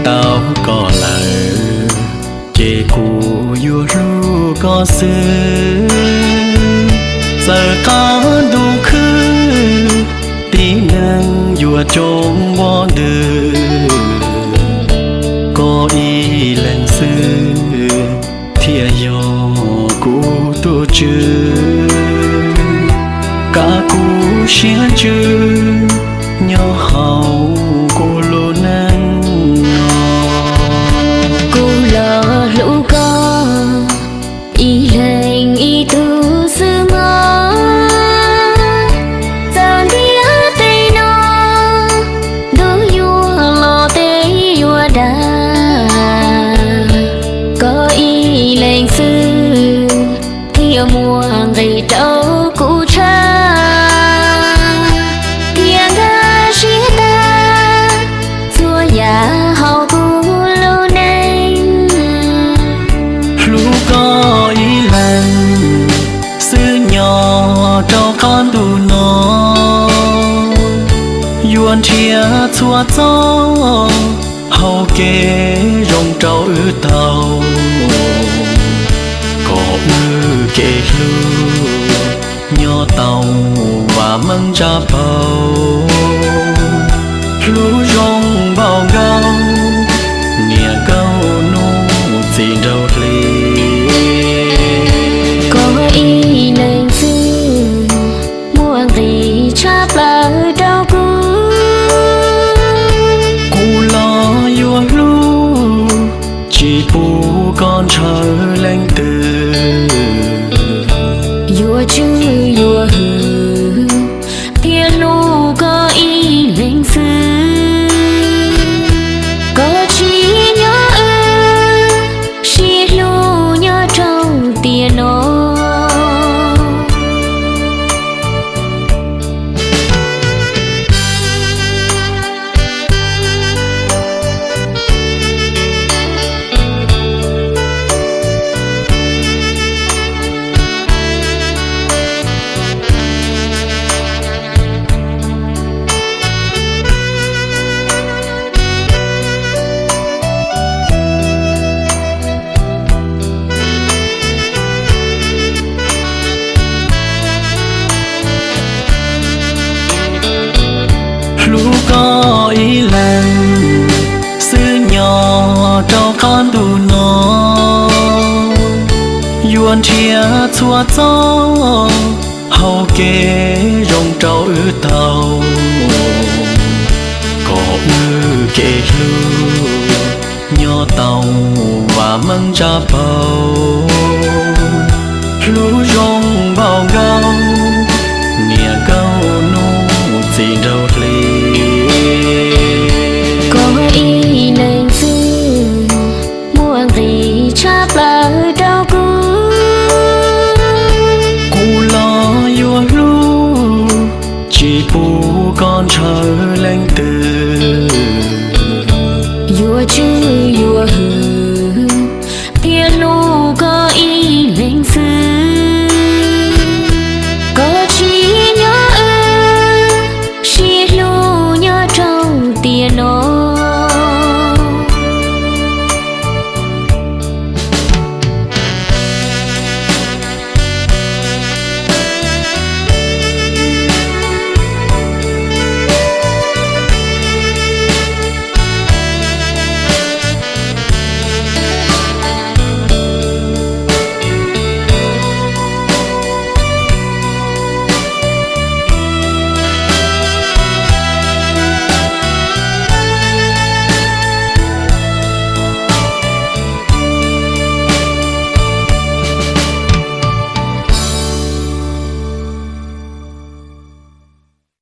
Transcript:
Tau koj lawm, ces kuv yuav hlub koj xwb. Txawm qab ntuj khwb, tib neeg yuav coob npaum twg, koj ib leeg xwb thiaj yog kuv tus tswv. Kav kuv siab ntsws nyob hauv kuv lub neej no. Kuv los hlub koj ib leeg ib tug xwb mog. Txawm ntiaj teb no ntuj yuav los tej yuav dag, koj ib leeg xwb thiaj muaj nqis rau kuv tshaj, thiaj nkag siab tag txhua yam hauv kuv lub neej. Hlub koj ib leeg xwb nyob rau qab ntuj no, yuav nrhiav txhua txoj hau kev zoo rau wb tau, kom wb kev hlub nyob tau vam meej tsa paug. Hlub zoo npaum nkaus niam nkauj hnub txis nraug hli, koj ib leeg xwb muaj nqis tshaj plaws rau kuv. Kuv los yuav hlub tsis pub koj ntshaw leej twg, yuav tswj yuav hwm thiaj hlub koj ib leeg xwb. Koj tsis nyob wb sib hlub nyob rau tiam no. Hlub koj ib leeg xwb nyob rau qab ntuj no, yuav nrhiav txhua txoj hau kev zoo rau wb tau, kom wb kev hlub nyob tau vam meej tsa paug. Hlub zoo npaum nkaus niam nkauj hnub txis nraug hli, koj ib leeg xwb muaj nqis tshaj plaws rau kuv. Kuv los yuav hlub tsis pub koj ntshaw